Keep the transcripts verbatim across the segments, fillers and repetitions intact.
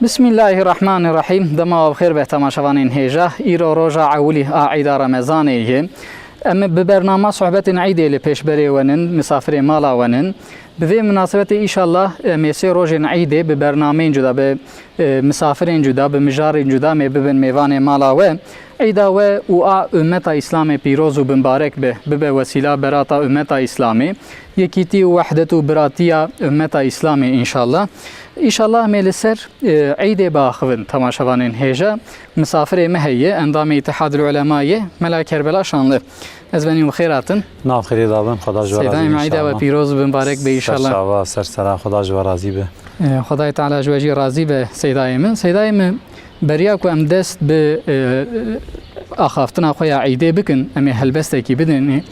Bismillahirrahmanirrahîm. Dema we bi xêr be temaşevanên hêja. Îro roja ewilî a Îda Remezanê ye. Em bi bernama sohbetên Îdê li pêşberê we nin, misafirê mala we nin. Bi vê minasebetê, înşallah, em ê sê rojên Îdê bi bernameyên cuda, bi, e, misafirên cuda, bi mijarên cuda em ê bibin mêvanê mala we. Îda we û a ummeta Îslamê pîroz û bimbarek be, bibe wesîla berata ummeta Îslamê, yekîtî û wehdet û biratiya ummeta Îslamê, înşallah. Înşallah em ê li ser, e, Îdê biaxivin temaşevanên hêja. Misafirê me heye, endamê Îtihadul Ulema ye, Mela Kerbela Şanlı. Ez venî bi xêr hatin. Nav xêrê dabin, Xweda ji we razî be, înşallah. Seyda Îda we pîroz û bimbarek be, înşallah. Ser çava, ser sera, Xweda ji we razî be. E, Xwedayê Teala ji we jî razî be, Seydayê min. Seydayê min, beriya ku em dest bi, e, axaftina xwe ya Îdê bikin, em ê helbestekî bidin, e,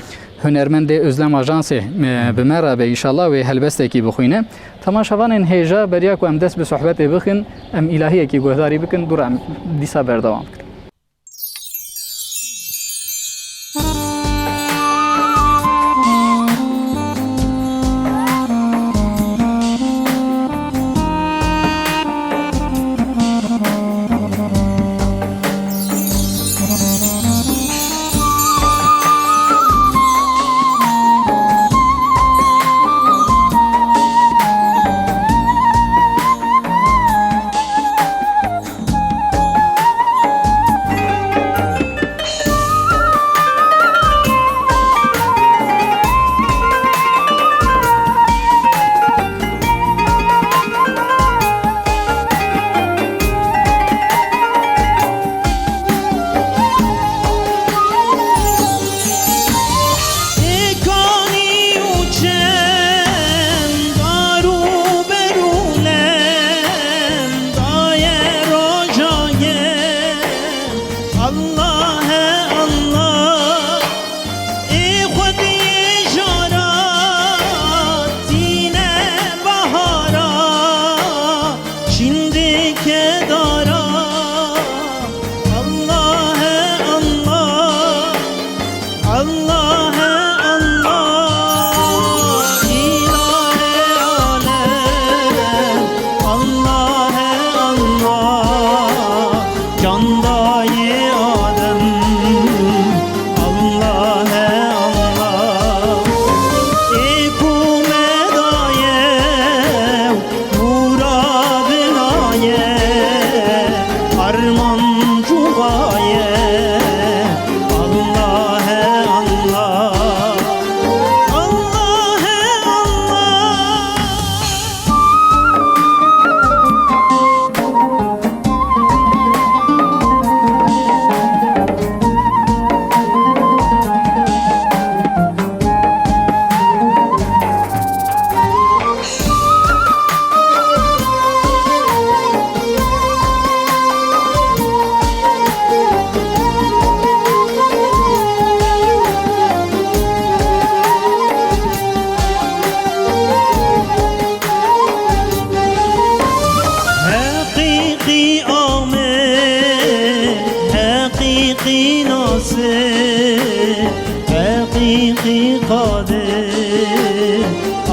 hunermendê Özlem Ajansê, e, bi me re be, înşallah wê helbestekî bixwîne. Temaşevanên hêja, beriya ku em dest bi sohbetê bixin, em îlahiyekî guhdarî bikin, dû re em dîsa berdewam bikin. Ê kanî û çem, dar û ber û lem, daye roja gel. Allah e Allah, ê xwediyê jara, tîne bahara, şîn dike dara. Allah e Allah, Allah e Allah, îlahê alem. Allah e Allah, can dayê Adem. Allah e Allah, ê ku me daye, muradina ye, armancuxa ye. Allah e Allah, Allah e Allah. Heqîqî ame, heqîqî nase, heqîqî qadir,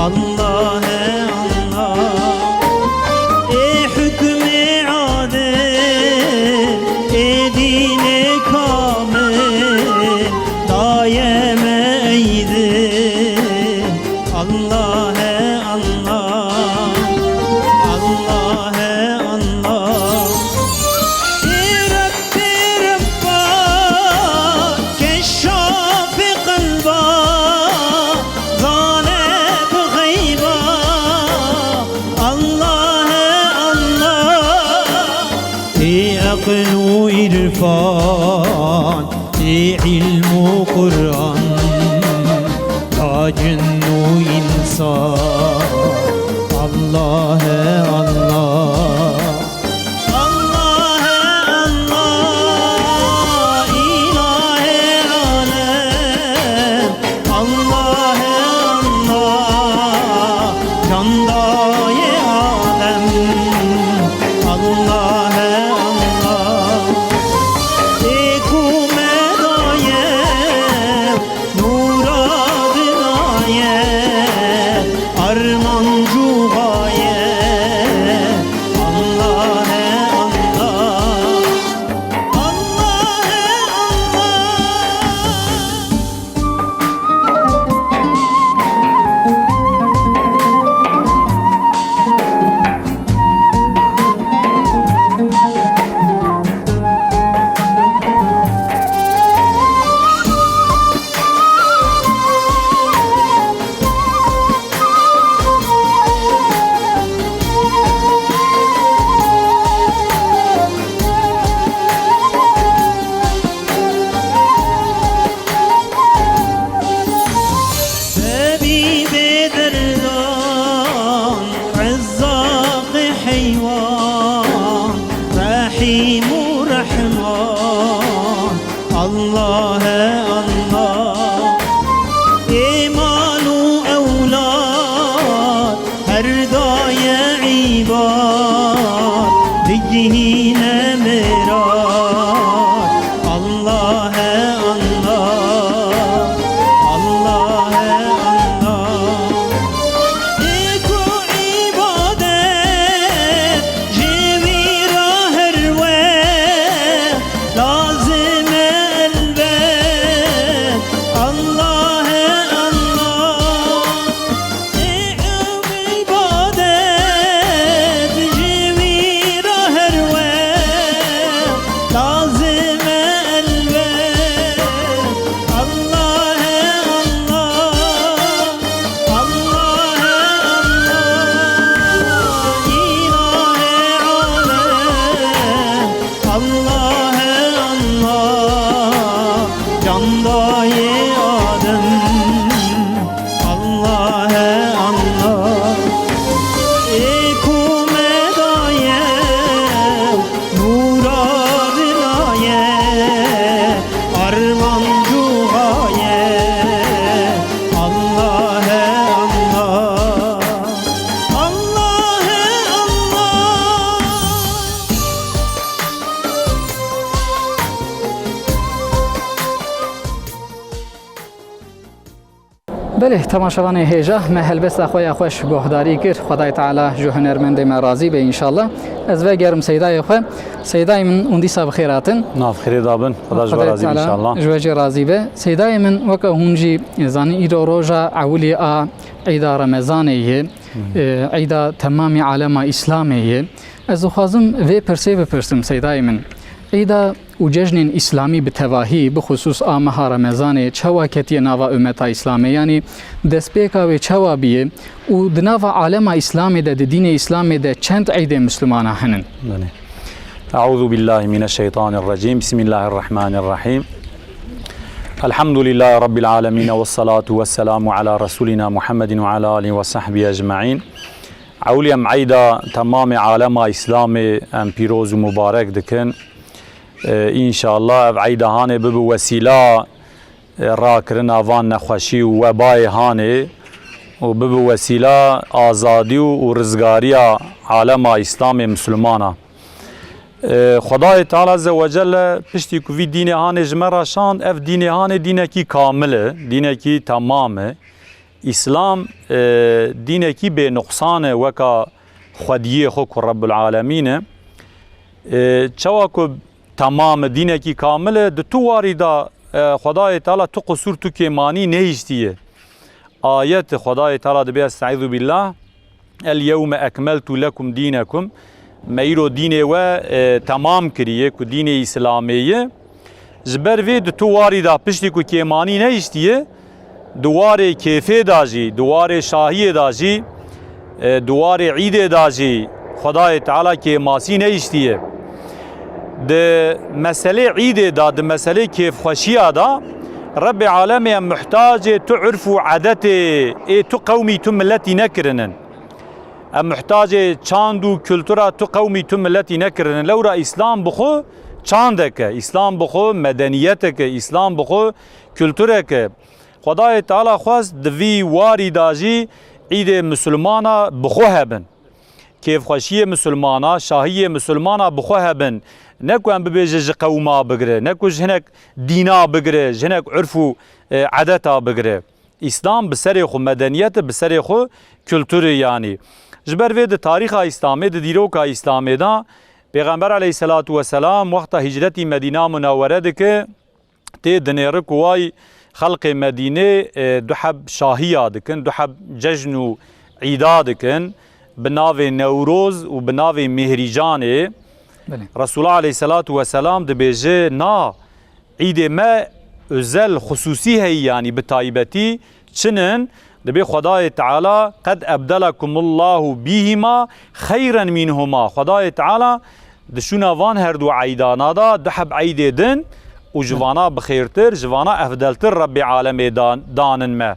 Allah e Allah. Ê hukmê adil, ê dînê kamil, daye me eydin. Allah e Allah, Allah e Allah. Ê Rebbê Rebba, keşşafê qelba, zane bi xeyba. Allah e Allah. Ê eqil û îrfan, ê îlm û Quran, ya cin û însan. Allah e Allah, Allah e Allah, îlahê alem. Allah e Allah, can dayê Adem. Allah e Allah, ê ku me daye, muradina ye, armancuxa ye. Allah e Hîne mirad, Allah'e Allah, Allah'e Allah. Ê ku îbadet ji wî re her we lazim e elbet, Allah'e Allah. Ê ew îbadet ji wî re her we lazim e elbet. Allah'e Allah, Allah'e Allah, îlahê alem. Allah'e Allah, can dayê Adem. Allah'e Allah, ê ku me daye, murad daye, armancu gaye. Allah'e Allah, Allah'e Allah. Belê, temaşevanê hêja, me helbesta xwe ya xweş guhdarî kir. Xwedayê Teala ji hunermendê me razî be înşallah. Ez vegerim Seydayê xwe. Seydayê min, hûn dîsa bi xêr hatin. Nav xêrê da bin. Xweda ji we Xwedayê razî be Teala înşallah. Ji we jî razî be. Seydayê min, weke hûn jî zanîn, îro roja ewilî a Îda Remezanê ye. Hı hı. E, Îda temamî alema Îslamê ye. Ez dixwazim vê pirsê bipirsim, Seydayê min. Îda û cejnên îslamî bi tevahî, bi xusûs a meha Remezanê, çawa ketiye nava ummeta Îslamê? Yanî destpêka wê çawa bûye û di nava alema Îslamê de, di dînê Îslamê de çend îdê Mislimana hene? Belê. Eûzubillahimineşşeytanirrecîm. Bismillahirrahmanirrahîm. Elhamdülillahirabbilâlemîn ve salatu ve selamu ala Resulina Muhammedin ve ala alihi ve sahbihi ecmaîn. Ewlî em eyda temamê alema Îslamê em pîroz û mubarek dikin. Ee, înşallah ev eyda hanê bibe wesîla, e, rakirina van nexweşî û webayê hanê û bibe wesîla azadî û, û rizgariya alema Îslamê Mislimana. Ee, Xwedayê Teala Azze ve Celle piştî ku vî dînê hanê ji me re şand, ev dînê hanê dînekî kamil e, dînekî temam e. Îslam, e, dînekî bênuqsan e, weka xwediyê xwe ku Rebbul Alemîn e. E, çawa ku temam e, dînekî kamil e, di tu warî de, e, Xwedayê Teala tu qusûr, tu kêmanî nehiştiye. Ayet Xwedayê Teala dibê, Estaizu billah, El yewme ekmeltu lekum dînekum. Me îro dînê we, e, temam kiriye, ku dînê Îslamê ye. Ji ber vê di tu warî de piştî ku kêmanî nehiştiye, di warê kêfê de jî, di warê şahiyê de jî, e, di warê îdê de jî Xwedayê Teala kêmasî nehiştiye. Di meselê îdê de, di meselê kêfxweşiya de, Rebbê Alemê em muhtacê tu urf û edetê ê tu qewmî, tu miletî nekirinin. Em muhtacê çand û kultura tu qewmî, tu miletî nekirinin. Lewra Îslam bi xwe çandek e, Îslam bi xwe medeniyetek e, Îslam bi xwe kulturek e. Xwedayê Teala xwest di vî warî de jî îdê misilmana bi xwe hebin. Kêfxweşiyê misilmana, şahiyê misilmana bi xwe hebin. Ne ku em bibêje ji qewma bigire, ne ku ji hinek dîna bigire, ji hinek urf û, e, edeta bigire. Îslam bi serê xwe medeniyet e, bi serê xwe kultur e yanî. Ji ber vê di tarîxa Îslamê, di dîroka Îslamê de Pêxember aleyhisselatu vesselam wexta hicretî Medîna Munewwere dike, tê dinêre ku way xelqê Medînê, e, du heb şahiya dikin, du heb cejn û îda dikin, bi navê Newroz û bi navê Mihrîcanê. Belê. Resulullah aleyhisselatu vesselam dibêje, na, Îdê me özel, xusûsî heye, yanî bi taybetî çi nin? Dibê Xwedayê Teala, "Qed ebdelekumullahu bîhîma xeyren mînhûma." Xwedayê Teala di şûna van herdu eydana da du heb eydê din û ji vana bi xêrtir, ji vana efdeltir Rebbê Alemê dan-, danin me.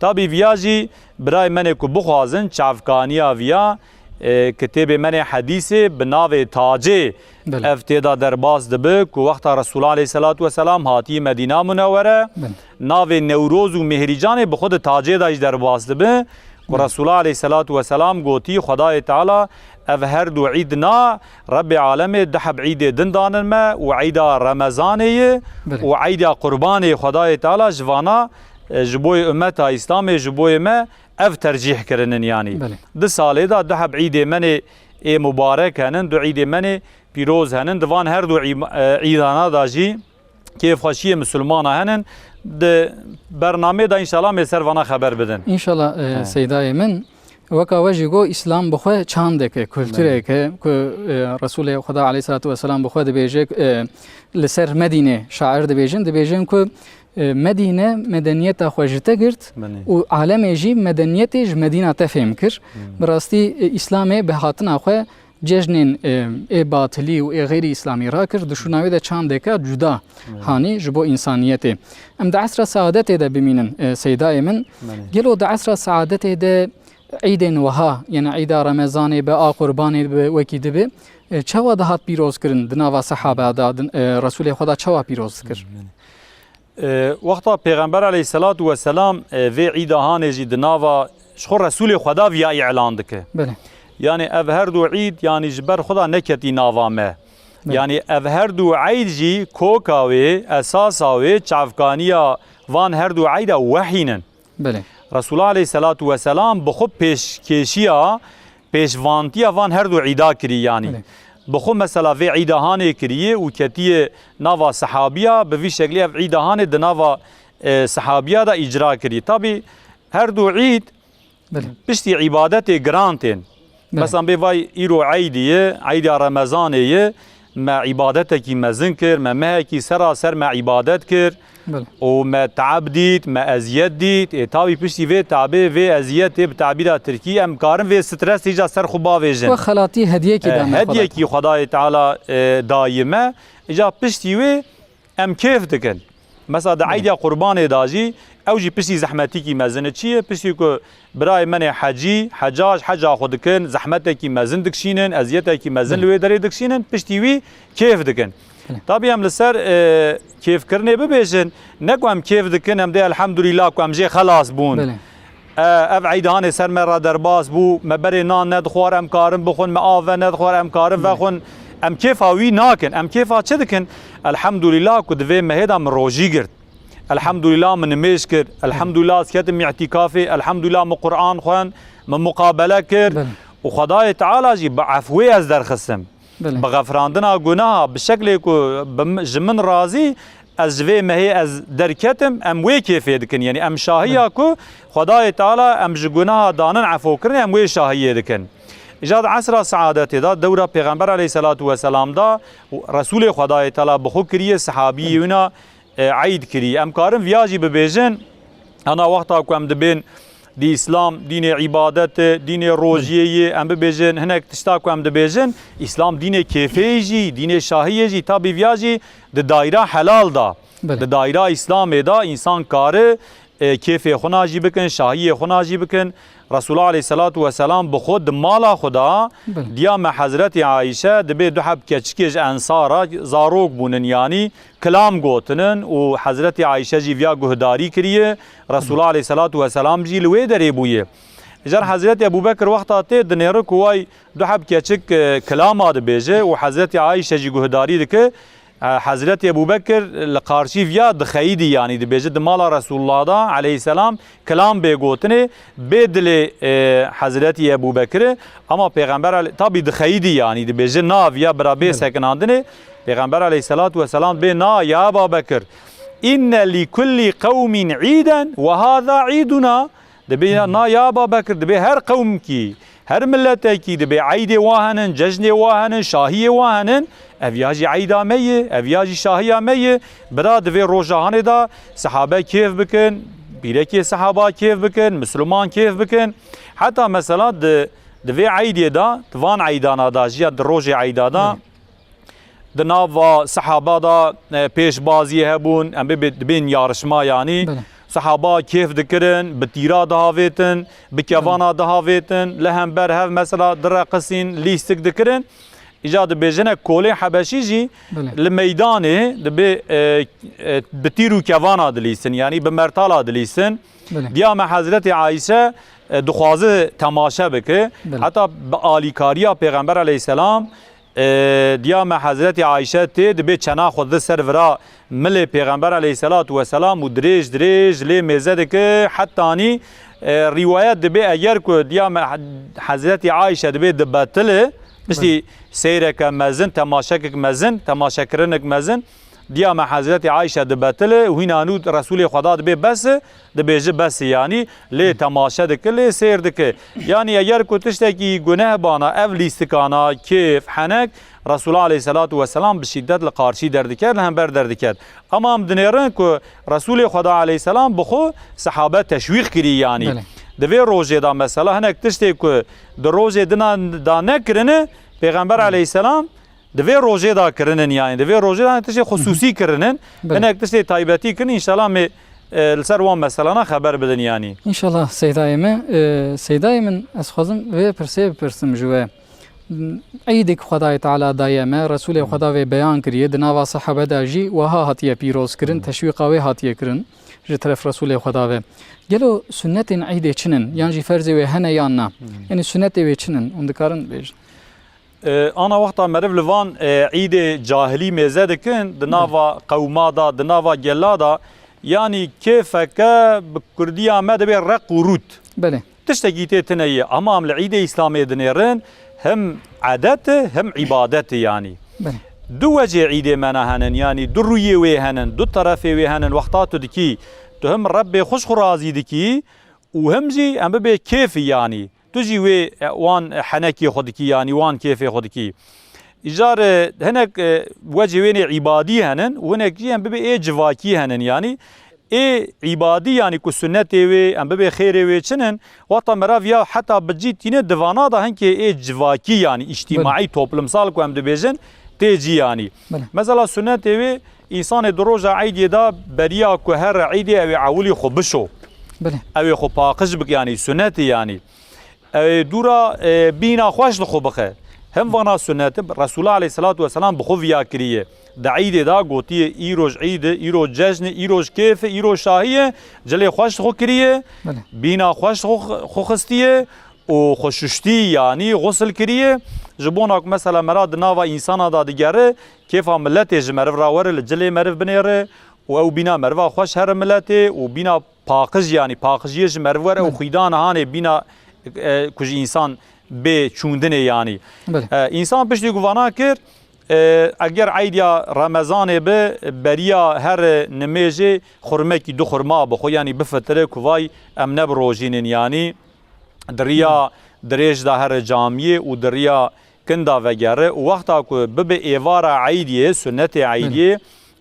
Tabî viya jî birayê menê ku bixwazin çavkaniya viya, e, kitêbê menê hedîsê bi navê Tacê, Belê. ev tê de derbas dibe ku wexta Resulullah aleyhisselatu vesselam hatiye Medîna Munewwere, Belê. navê Newroz û Mihrîcanê bi xwe di Tacê de jî derbas dibe ku Belê. Resulullah aleyhisselatu vesselam gotî, Xwedayê Teala Ev her du îd na, Rebbê Alemê du heb îdê din danin me û îda Remezanê ye Belê. û îda Qurbanê Xwedayê Teala ji vana, e, ji bo ummeta Îslamê, ji bo me ev tercîh kirinin yanî. Belê. Di salê de du heb îdê menê ê mubarek henin, du îdê menê pîroz henin. Di van her du î-, e, îdana de jî kêfxweşiyê misilmana henin. Di bernameyê de înşallah me ser vana xeber bidin. Înşallah, e, He. Seydayê min, weka we jî got, Îslam bi xwe çandek e, kulturek e, ku, e, Resulê Xweda aleyhissalatu vesselam bi xwe dibêje, e, li ser Medînê şair dibêjin, dibêjin ku, e, Medîne medeniyeta xwe ji te girt Belê. û alemê jî medeniyetê ji Medîna te fêm kir. Hmm. Bi rastî, e, Îslamê bi hatina xwe cejnên, e, ê batilî û ê xeyrî îslamî rakir, di şûna wê de çandeke cuda Evet. hanî ji bo însaniyetê. Em di esra saadetê de bimînin, e, Seydayê min. Belê. Gelo di esra saadetê de îdên wiha, yani îda Remezanê be, a Qurbanê be, wekî dibe, e, çawa dihat pîroz kirin di nava sehaba de, din, e, Resulê Xweda çawa pîroz dikir? Belê. E, wexta Pêxember aleyhisselatu vesselam, e, vê îda hanê jî di nava ji xwe Resûlê Xweda viya îlan dike. Belê. Yani ev her du îd, yani ji ber Xweda neketî nava me. Belê. Yani ev her du îd jî koka wê, esasa wê, çavkaniya van her du îda wehî nin. Belê. Resulullah aleyhisselatu vesselam bi xwe pêşkêşiya pêşvantiya van her du îda kirî yanî. Belê. Bi xwe mesela vê îda hanê kiriye û ketiye nava sehabiya, bi vî şeklî ev îda hanê di nava, e, sehabiya de îcra kirî. Tabî her du îd Belê. piştî îbadetê giran tên. Belê. Mesela bê vay îro eydî ye, eyda Remezanê ye, me îbadetekî mezin kir, me mehekî seraser me îbadet kir Belê. û me teab dît, me eziyet dît. Ê, tabî piştî vê teabê, vê eziyetê bi tabîra tirkî em karin vê stresê îca ser xwe bavêjin. Wek xelatî hediyekî E, da me Xwedayê hediyekî Teala. Xwedayê Teala, e, daye me. Îca piştî wê em kêf dikin. Mesela di Belê. eyda Qurbanê da jî ew jî piştî zehmetîkî mezin e. Çi ye? Piştî ku birayê menê hecî, hecaj, heca xwe dikin, zehmetekî mezin dikşînin, eziyetekî mezin Belê. li wê derê dikşînin, piştî wî kêf dikin. Belê. Tabî em li ser, e, kêfkirinê bibêjin, ne ku em kêf dikin, em dê elhamdulîlah ku em jê xelas bûn. Belê. E, ev eyda hanê ser me re derbas bû, me berê nan nedixwar, em karin bixwin, me av ve nedixwar, em karin Belê. vexwin. Em kêfa wî nakin. Em kêfa çi dikin? Elhamdulîlah ku di vê mehê de min rojî girt. Elhamdulîlah min nimêj kir. Elhamdulîlah ez ketim îtîkafê. Elhamdulîlah min Quran xwend, min muqabele kir. Belê. Û Xwedayê Teala jî bi efwê ez derxistim. Belê. Bi xefirandina gunaha, bi şeklê ku bi mi-, ji min razî, ez ji vê mehê ez derketim, em wê kêfê dikin. Yanî em şahiya Belê. ku Xwedayê Teala em ji gunaha danin efo kirinê, em wê şahiyê dikin. Îca di esra saadetê de, dewra Pêxember aleyhisselatu vesselam da, Resûlê Xwedayê Teala bi xwe kiriye, sehabiyê wina, e, eyd kirî. Em karin viya jî bibêjin, ana wexta ku em dibên di Îslam, dînê îbadet e, dînê rojiyê ye, em bibêjin, hinek tişta ku em dibêjin, Îslam dînê kêfê jî, dînê şahiyê jî, tabî viya jî di dayra helal da, Belê. di dayra Îslamê da însan kari, e, kêfê xwe na jî bikin, şahiyê xwe na jî bikin. Resulullah aleyhisselatu vesselam bi xwe di mala xwe da, Belê. diya me Hezretî Ayşe, dibê du heb keçikê ji ensara zarok bûnin, yanî kilam gotinin û Hezretî Ayşe jî viya guhdarî kiriye. Resulullah aleyhisselatu vesselam jî li wê derê bûye. Jar Hezretî Ebu Bekir wexta tê dinêri ku way du heb keçik, e, kilama dibêje û Hezretî Ayşe jî guhdarî dike. E, Hezretî Ebu Bekir li qarşî viya dixeyidî, yanî dibêje di mala Resulullah da aleyhisselam kilam bê gotinê, bê dilê, e, Hezretî Ebu Bekirê, ama Pêxember ale-, tabî dixeyidî, yanî dibêje na viya bira bê Belê. sekinandinê. Pêxember aleyhisselatu vesselam bê na ya Eba Bekir, inne li kulli qewmin îden ve hâzâ îduna. Dibê ya, na ya Eba Bekir, dibê her qewmkî, her miletekî dibê eydê wa henin, cejnê wa henin, şahiyê wa henin. Ev ya jî eyda me ye, ev ya jî şahiya me ye. Bira di vê roja hanê de sehabe kêf bikin, pîrekê sehaba kêf bikin, misliman kêf bikin. Heta mesela di, di vê eydê de, di van eydana da jî ya di rojê eyda da, Belê. Di nava sehaba da, e, pêşbaziyê hebûn, em bibê-, dibên yarişma yanî. Belê. Sehaba kêf dikirin, bi tîra dihavêtin, bi kevana Belê. dihavêtin, li hember hev mesela direqisîn, lîstik dikirin. Îca dibêjine kolê Hebeşî jî Belê. li meydanê dibê, e, e, bi tîr û kevana dilîsin, yanî bi mertala dilîsin. Belê. Diya me Hezretî Ayşe e, dixwaze temaşe bike. Belê. Heta bi alîkariya Pêxember aleyhisselam, e, diya me Hezretî Ayşe tê, dibê çena xwe di ser vira milê Pêxember aleyhisselatu vesselam û dirêj dirêj lê mêze dike. Hetanî, e, rîwayet dibê eger ku diya me Hezretî Ayşe dibê dibetile, piştî Belê. Seyreke mezin, temaşekek mezin, temaşekirinek mezin, diya me Hezretî Ayşe dibetile û hîna nû Resûlê Xweda dibê bes e, dibêje bes e, yanî lê temaşe dike, lê seyr dike. Yanî eger ku tiştekî guneh bana, ev lîstikana, kêf, henek, Resûla aleyhisselatu vesselam bi şîdet li qarşî derdiket, li hember derdiket. Ama em dinêrin ku Resûlê Xweda aleyhisselam bi xwe sehabe teşwîq kirî, yanî Belê. Di vê rojê de mesela hinek tiştê ku di rojê dina da nekirine, Pêxember Belê. Aleyhisselam di vê rojê de kirinin, yanî di vê rojê de tiştê xusûsî kirinin, Belê. Hinek tiştê taybetî kirin, înşallah me, e, li ser wan meselana xeber bidin, yanî. Înşallah Seydayê me, e, Seydayê min, ez xwazim vê pirsê bipirsim ji we. Eydek Xwedayê Teala daye me, Resûlê Xweda vê beyan kiriye, di nava sehabe de jî wiha hatiye pîroz kirin, teşwîqa wê hatiye kirin ji teref Resûlê Xweda ve. Gelo sunnetên eydê çi nin? Yan jî ferzê wê hene yan na? Yanî sunnetê wê çi nin? Hûn dikarin bêjin. E, ana wexta meriv li van, e, îdê cahilî mêze dikin, di Belê. Nava qewma da, di nava gela da, yanî kêfeke bi kurdiya me dibe req û rût. Belê. Tiştekî tê tune ye, ama em li îdê Îslamê dinêrin, him edet e, him îbadet e yanî. Belê. Du wecê îdê me ne henin, yanî du rûyê wê henin, du terefê wê henin. Wexta tu dikî, tu him Rebbê xwe ji xwe razî dikî û him jî em bibê kêfî yanî. Tu jî wê, e, wan henekê xwe dikî, yanî wan kêfê xwe dikî. Îcar, e, hinek, e, wecê wênê îbadî henin û hinek jî em bibê ê civakî henin, yanî ê îbadî, yanî ku sunnetê wê, em bibê xêrê wê çi nin, wexta merav ya heta bi cî tîne di vana da hinkê ê civakî, yanî îctîmaî, Belê. Toplumsal ku em dibêjin, tê cî yanî. Belê. Mesela sunnetê wê, însanê di roja eydê da beriya ku here eydê ew ê ewilî xwe bişo. Belê. Ew ê xwe paqij bike, yanî sunnetê yanî. Ew ê dûra, e, bîna xweş li xwe bixe. Him vana sunnet e, Resûla aleyhisselatu vesselam bi xwe viya kiriye. Di îdê de gotiye, îroj îd e, îroj cejn e, îroj kêf e, îroj şahî ye, cilê xweş li xwe kiriye, Belê. Bîna xweş li xwe, xwe xistiye û xwe şuştî, yanî xusl kiriye. Ji bona ku mesela mera di nava însana de digere, kêfa miletê ji meriv re were, li cilê meriv binêre û ew bîna meriva xweş here miletê û bîna paqij, yanî paqijiyê ji meriv were û Belê. Xwîdana hanê bîna, e, ku ji însan bê çûndinê yanî. Belê. E, însan piştî ku vana kir, e, eger eydiya Remezanê bi, beriya her nimêjê xurmekî du xurma bi xwe, yanî bifitire ku vay em ne bi rojînin yanî. Di riya Belê. Dirêj de here camiyê û di riya kin de vegere û wexta ku bibe êvara eydiyê, sunnetê Belê. Eydiyê,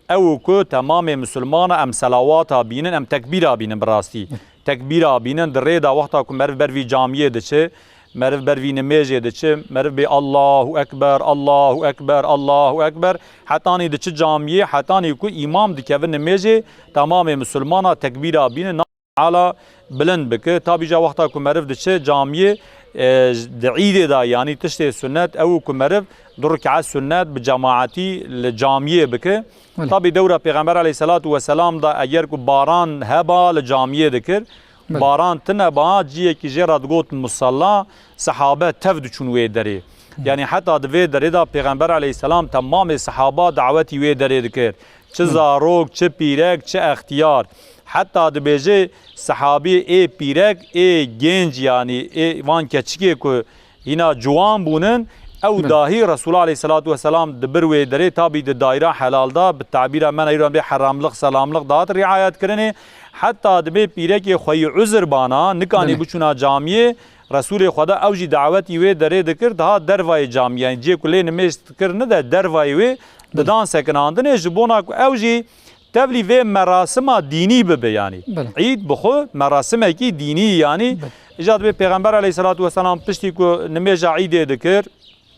ew ku temamê misilmana em selawata bînin, em tekbîra bînin bi rastî. Tekbîra bînin, di rê de wexta ku meriv ber vî camiyê diçe, meriv ber vî nimêjê diçe, meriv bê Allahu Ekber, Allahu Ekber, Allahu Ekber, hetanî diçe camiyê, hetanî ku îmam dikeve nimêjê, temamê misilmana tekbîra bînin, na ala bilind bike. Tabî ca wexta ku meriv diçe camiyê, e, di îdê de, yanî tiştê sunnet, ew ku meriv du rikaet sunnet bi cemaetî li camiyê bike. Belê. Tabî dewra Pêxember aleyhisselatu vesselam da eger ku baran heba li camiyê dikir, Belê. Baran tine ba ciyekî jê re digot musalla, sehabe tev diçûn wê derê. Hı. Yanî heta di vê derê de Pêxember aleyhisselam temamê sehaba dawetî wê derê dikir. Çi Hı. Zarok, çi pîrek, çi extiyar. Heta dibêje sehabî ê pîrek, ê genc, yanî ê van keçikê ku hîna ciwan bûnin, ew Belê. Dahî Resûla aleyhisselatu vesselam di bir wê derê, tabî di dayra helal da, bi tabîra me neyran bê heramlik, selamlik dihat riayet kirinê. Heta dibê pîrekê xweyî uzr bana, nikanî Belê. Biçûna camiyê, Resûlê Xweda ew jî dawetî wê derê dikir, dihat dervayê camiyê. Yanî cê ku lê nimêj dikir nide dervayê wê, Belê. Didan sekinandinê, ji bona ku ew jî tevlî vê merasima dînî bibe yanî. Belê. Îd bi xwe merasimekî dînî yanî. Belê. Îca dibê Pêxember aleyhisselatu vesselam piştî ku nimêja îdê dikir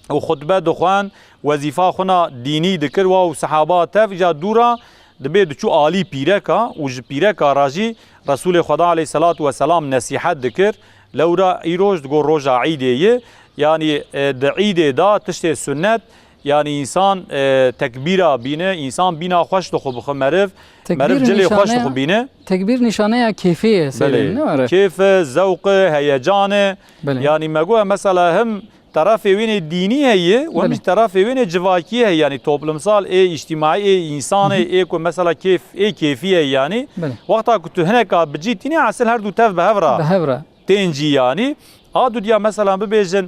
û xutbe dixwend, wezîfa xwe na dînî dikir, wa û sehaba tev, îca dûra dibê diçû alî pîreka û ji pîreka re jî Resûlê Xweda aleyhisselatu vesselam nesîhet dikir. Lewra îroj digo roja îdê ye. Yanî, e, di îdê de tiştê sunnet, Yanî însan, e, tekbîra bîne, însan bîna xweş dixwe bixwe meriv, Tekbîr meriv cilê xweş nîşaneya, dixwe bîne. Tekbîr nîşaneya kêfê ye, Belê. Seyîd, ne were? Kêf e, zewq e, heyecan e. Belê. Yanî me got, mesela him terefê wînê dînî heye, û him Belê. Jî terefê wînê civakî heye. Yanî toplumsal ê, îctîmaî ê, însanê Hı hı. Ê ku mesela kêf, ê kêfî heye yanî. Belê. Wexta ku tu hineka bi cî tînî, esil her du tev bi hev re Bi hev re. Tên cî yanî. A dudiya mesela bibêjin,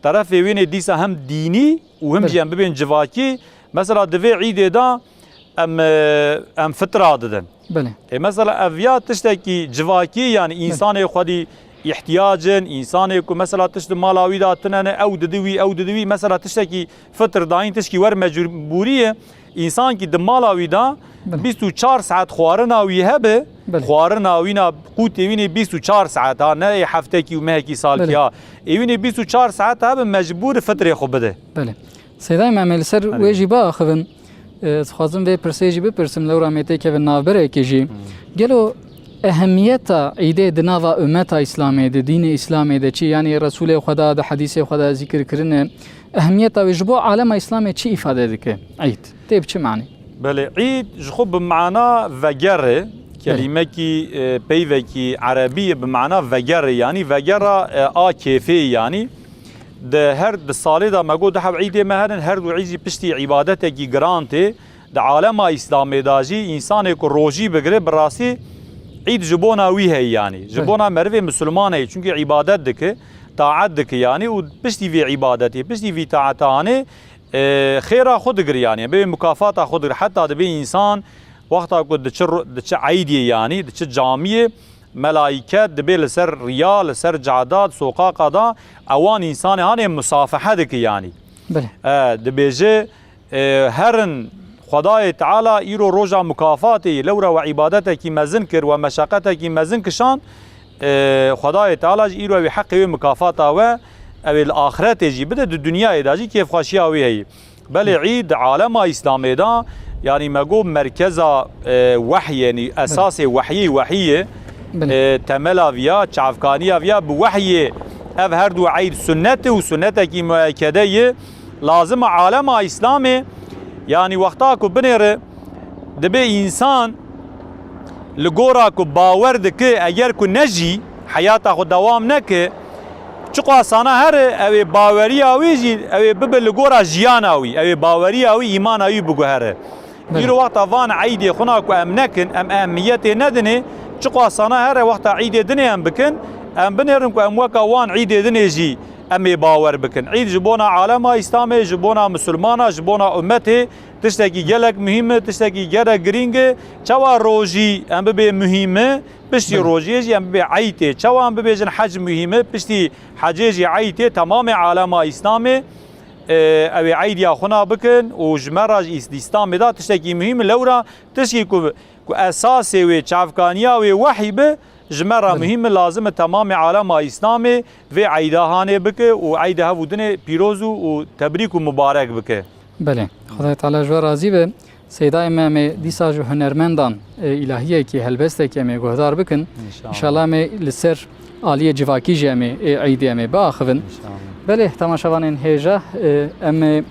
terefê wînê dîsa hem dînî û him Belê. Jî em bibên civakî. Mesela di vê îdê de em, e, em fitra didin. Belê. E, mesela ev ya tiştekî civakî, yanî Belê. Însanê xwedî îhtiyacin, însanê ku mesela tişt di mala wî de tune ne, ew didi wî, ew didi wî, mesela tiştekî fitr dayîn, tişkî wer mecbûrî ye. Însankî di mala wî de Belê. Bîst û çar saet xwarina wî hebe, Belê. Xwarina wîna qûtê wînê bîst û çar saet ha, ne ê heftekî û mehekî salkî Belê. Ha. Ê wînê bîst û çar saet hebe mecbûr fitrê xwe bide. Belê. Seyda Îmamê, li ser Erê. Wê jî biaxivin, e, dixwazim vê pirsê jî bipirsim, lewra me tê kevin navberekê jî. Hmm. Gelo ehemiyeta îdê di nava ummeta Îslamê de, dînê Îslamê de çi, yanî Resûlê Xweda di hedîsê Xweda zikir kirine, ehemiyeta wê ji bo alema Îslamê çi îfade dike? Îd. Tê bi çi manî? Belê, îd ji xwe bi mana veger e. Belê. Kelîmekî, e, peyvekî erebî ye bi mana veger e. Yanî vegera, e, a kêfê yanî. Di her di salê de me got du heb îdê me herin, her du îd jî piştî îbadetekî giran tê. Di alema Îslamê de jî însanê ku rojî bigire, bi rastî îd ji bona wî heye yanî. Ji Belê. Bona merivê misilman heye. Çunkî îbadet dike, taet dike yanî û piştî vê îbadetê, piştî vî taeta hanê, e, xêra xwe digire yanî. Bê mukafata xwe digire. Heta dibê însan wexta ku diçi ro-, diçi eydê yanî, diçi camiyê, Melayîket dibê li ser riya, li ser cada, di soqaqa da, ewan însanê hanê musafehe dike yanî. Belê. E, dibêje, e, herin Xwedayê Teala îro roja mukafatê ye, lewra we îbadetekî mezin kir, we meşeqetekî mezin kişand, e, Xwedayê Teala jî îro wê heqê wê mukafata we, ew ê li axiretê jî bide, di dinyayê de jî kêfxweşiya wê heye. Belê, îd di alema Îslamê de, yanî me got merkeza, e, wehyê, yanî esasê wehyê, wehî ye. Belê. E, temela viya, çavkaniya viya bi wehyê. Ev her du eyd sunnet e û sunnetekî muekede ye. Lazim e alema Îslamê, yanî wexta ku binêre, dibê însan li gora ku bawer dike, eger ku nejî, heyata xwe dewam neke, çiqasana here, ew ê baweriya wî jî, ew ê bibe li gora jiyana wî, ew ê baweriya wî, îmana wî biguhere. Belê. Îro wexta van eydê xwina ku em nekin, em ehemiyetê nedinê, çiqasana here wexta îdê dinê em bikin, em binêrin ku em weka wan îdê dinê jî em ê bawer bikin. Îd ji bona alema Îslamê, ji bona misilmana, ji bona ummetê, tiştekî gelek muhîm e, tiştekî gelek girîng e. Çawa rojî em bibê muhîm e, piştî Belê. Rojiyê jî em bibê eydê. Çawa em bibêjin hec muhîm e, piştî hecê jî eydê. Temamê alema Îslamê, e, ew ê eydiya xwina bikin û ji me re jî Îs-, Îslamê de tiştekî muhîm e. Lewra tişkî ku, ku esasê wê, çavkaniya wê wehî be, ji me re Belê. Muhîm e, lazim e temamê alema Îslamê vê eyda hanê bike û eyda hev û dinê pîroz û, û tebrîk û mubarek bike. Belê. Xwedayê Teala ji we razî be. Seydayê me, em ê dîsa ji hunermendan, e, îlahiyekî, helbestekî em ê guhdar bikin. Înşallah. Înşallah em ê li ser aliyê civakî jî em ê ê îdê em ê biaxivin. Înşallah. Belê, temaşevanên hêja, e, em ê,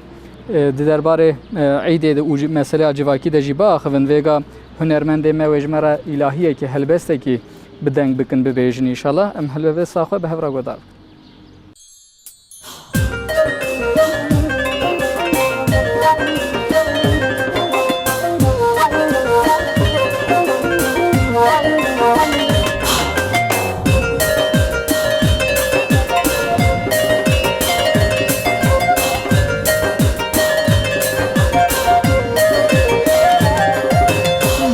e, di derbarê, e, îdê de û ji-, meseleya civakî de jî biaxivin. Vêga hunermendê me wê ji me re îlahiyekî, helbestekî bi deng bikin, bibêjin înşallah. Em helbesta xwe bi hev re guhdar bikin.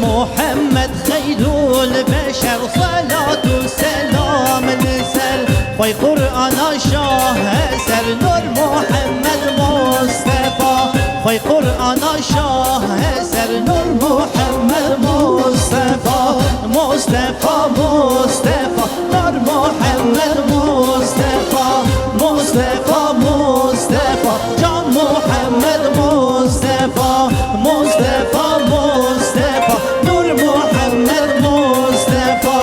Muhammed Xeyrul beşer, selat û selam li ser. Xwey Qur'ana şah eser, Nur Muhammed Mustefa. Xwey Qur'ana şah eser, Nur Muhammed Mustefa. Mustefa, Mustefa, Nur Muhammed Mustefa. Mustefa, Mustefa, Can Muhammed Mustefa. Mustefa, Mustefa, Nur Muhammed Mustefa.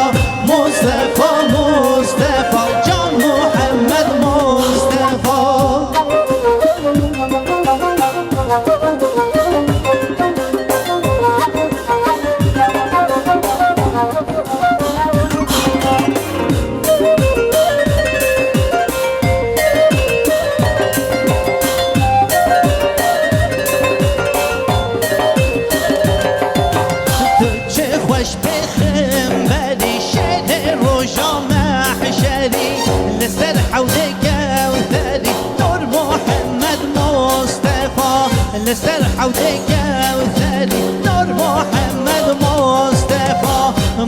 Mustefa, Mustefa, Can Muhammed Mustefa. Li ser hewdê Kewserî, Nur Muhammed Mustefa,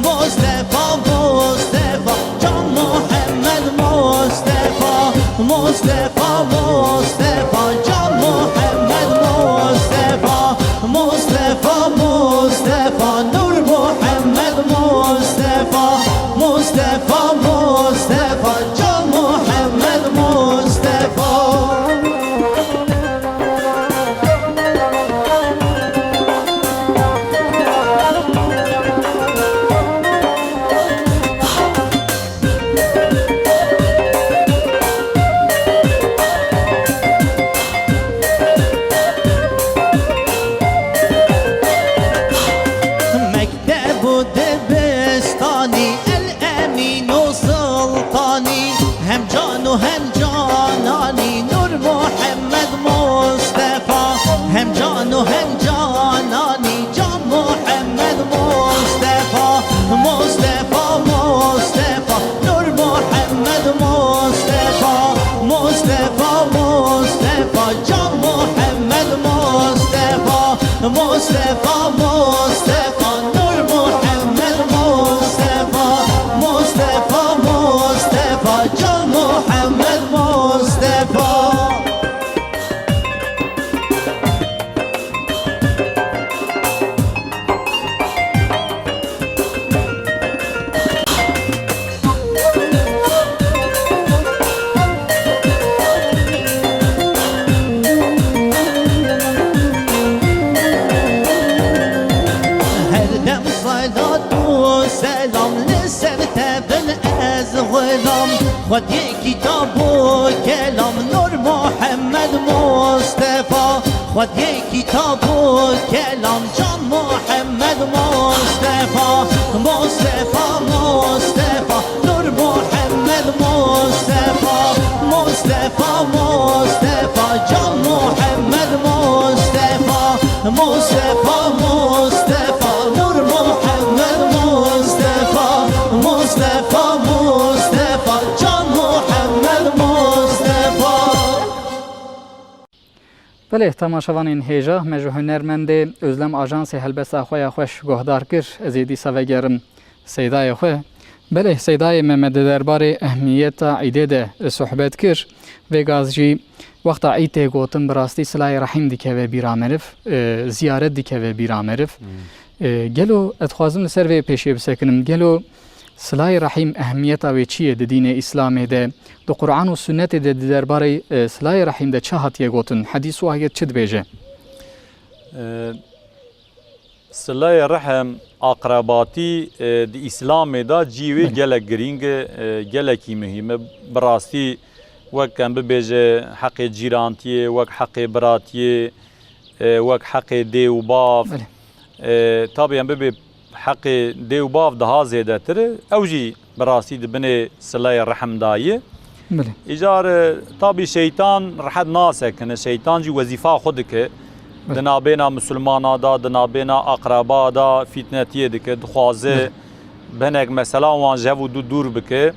Mustefa, Mustefa, Can Muhammed Mustefa, Mustefa, Mustefa, Can Muhammed Mustefa, Mustefa, Mustefa, Nur Muhammed Mustefa, Mustefa, Mustefa, Can Muhammed Mustefa. Mekteb û dibistanî, El Emîn û Sultanî, hem can û hem cananî, Nur Muhammed Mustefa, hem can û hem cananî, Can Muhammed Mustefa, Mustefa, Mustefa, Nur Muhammed Mustefa, Mustefa, Mustefa, Can Muhammed Mustefa, Mustefa, Mustefa, Nur Muhammed Mustefa, Mustefa, Mustefa, Can Muhammed Mustefa. Her dem selat û selam li ser te bin ez xulam. Xwediyê kitab û kelam Nur Muhammed Mustefa. Xwediyê kitab û kelam Can Muhammed Mustefa. Mustefa, Mustefa, Nur Muhammed Mustefa. Mustefa, Mustefa, Can Muhammed Mustefa. Mustefa, Mustefa, Nur Muhammed Mustefa. Mustefa, Mustefa, Can Muhammed Mustefa. Belê, temaşevanên hêja, me ji hunermendê Özlem Ajansê helbesta xwe ya xweş guhdar kir. Ez ê dîsa vegerim seydayê xwe. Belê, seydayê me, me di derbarê ehmiyeta îdê de sohbet kir. Vêga jî wexta îd tê gotin, bi rastî silayê rehîm dikeve bîra meriv, e, ziyaret dikeve bîra meriv. Hmm. E, gelo, ez dixwazim li ser vê pêşê bisekinim. Gelo, Silayê rehîm ehmiyeta wê çi ye di dînê Îslamê de? Di Quran û Sunnetê de di derbarê, e, silayê rehîm de çi hatiye gotin? Hedîs û ayet çi dibêje? E, silayê rehim, aqrebatî, e, di Îslamê de cî wê Belê. gelek girîng e, e, gelekî muhîm e. Bi rastî wek em bibêje heqê cîrantiyê, wek heqê biratiyê, e, wek heqê dê û bav. Belê. E, tabî em bibê heqê dê û bav daha zêdetir e. Ew jî bi rastî di binê sileyê rehim de ye. Belê. Îcar, e, tabî şeytan rehet nasekine. Şeytan jî wezîfa xwe dike. Belê. Di nabêna misilmana de, di nabêna aqreba de fîtnetiyê dike. Dixwaze Belê. bi hinek mesela wan ji hev û du dûr bike.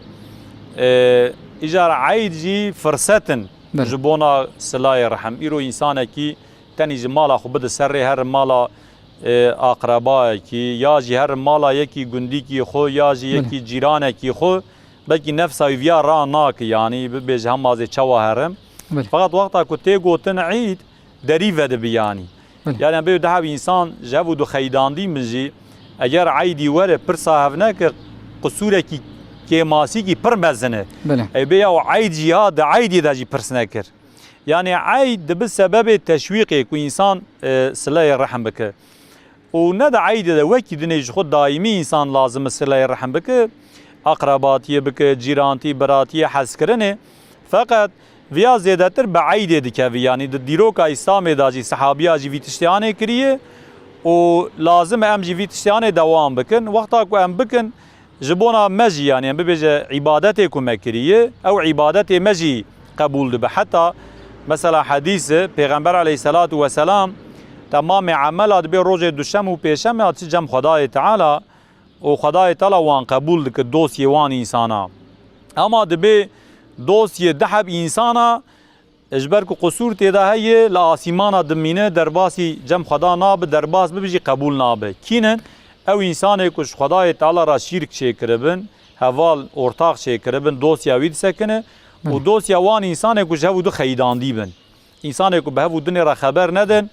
E, îcar eyd jî firset in Belê. ji bona silayê rehim. Îro însanekî tenî ji mala xwe bide ser rê, herin mala, e, aqrebayekî, ya jî herin mala yekî gundîkî xwe, ya jî Belê. yekî cîranekî xwe, belkî nefsa wî viya ra nake, yanî bibêje hema zê çawa herim. Belê. Feqet wexta ku tê gotin îd, derî vedibi yanî. Belê. Yanî em bê dehab însan ji hev û du xeydandî min jî, eger eydî were, pirsa hev neke, qisûrekî kêmasîkî pir mezin e. Belê. Ê bê ya eyd jî ya di eydê de jî pirs nekir. Yanî eyd dibi sebebê teşwîqê ku însan, e, sileyê rehim bike. Û ne di eydê de wekî dinê ji xwe daîmî însan lazim e sileyê rehim bike, aqrebatiyê bike, cîrantî, biratiyê, hezkirinê. Feqet viya zêdetir bi eydê dikevî. Yanî di dîroka Îslamê de jî sehabiya jî vî tiştê anê kiriye û lazim e em jî vî tiştê anê dewam bikin. Wexta ku em bikin, Ji bona me jî, yanî em bibêje îbadetê ku me kiriye, ew îbadetê me jî qebûl dibe. Heta mesela hedîs e, Pêxember aleyhisselatu vesselam temamê emela dibê rojê duşem û pêşemê ya diçe cem Xwedayê Teala û Xwedayê Teala wan qebûl dike, dosyê wan însana. Ema dibê dosyê du heb însana Ji ber ku qusûr tê de heye, li asîmana dimîne, derbasî cem Xweda nabe, derbas bibe jî qebûl nabe. Kî ne? Ew însanê ku ji Xwedayê Teala re şîrk çêkiribin, heval, ortax çêkiribin, dosya wî disekine û Belê. dosya wan însanê ku ji hev û du xeyidandî bin. Însanê ku bi hev û dinê re xeber nedin,